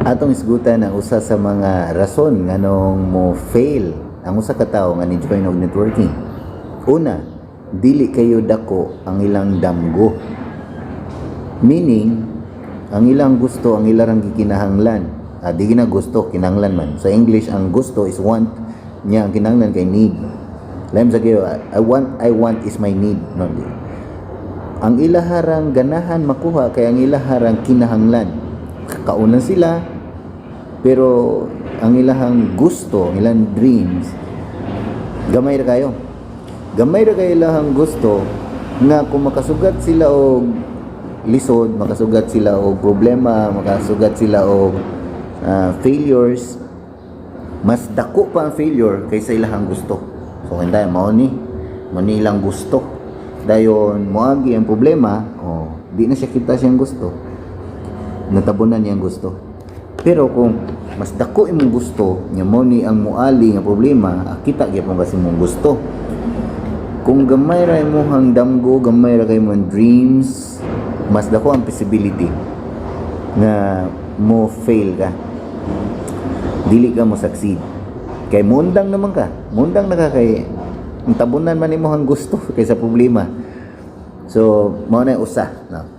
Atong isgutan ang usa sa mga rason nganong mo fail ang usa ka tawo nga ni join og networking. Una, dili kayo dako ang ilang damgo. Meaning, ang ilang gusto, ang ilang gikinahanglan. Ah, di gina gusto, kinahanglan man. Sa English, ang gusto is want, nya ang kinahanglan kay need. Lain sa kayo, I want is my need. No, di. Ang ilaharang ganahan makuha kay ang ilaharang kinahanglan. Kaunan sila, pero ang ilahang gusto, ang ilang dreams, gamay ra kayo. Gamay ra kayo ilahang gusto nga kung makasugat sila og lisod, makasugat sila og problema, makasugat sila og failures, mas dako pa ang failure kaysa ilahang gusto. So hindi mao ni ilang gusto. Dayon moagi ang problema, oh, di na siya kita siyang gusto. Natabunan niya ang gusto. Pero kung mas dako imong gusto, nya mo ni ang muali nga problema, kita gyapon kasi imong gusto. Kung gamay ra imong damgo, gamay ra kay imong dreams, mas dako ang possibility nga mo fail ka. Dili ka mo succeed. Kay mundang naman ka. Mundang na ka kay ang tabunan man imo ang gusto kaysa problema. So, mao na yung usa. No?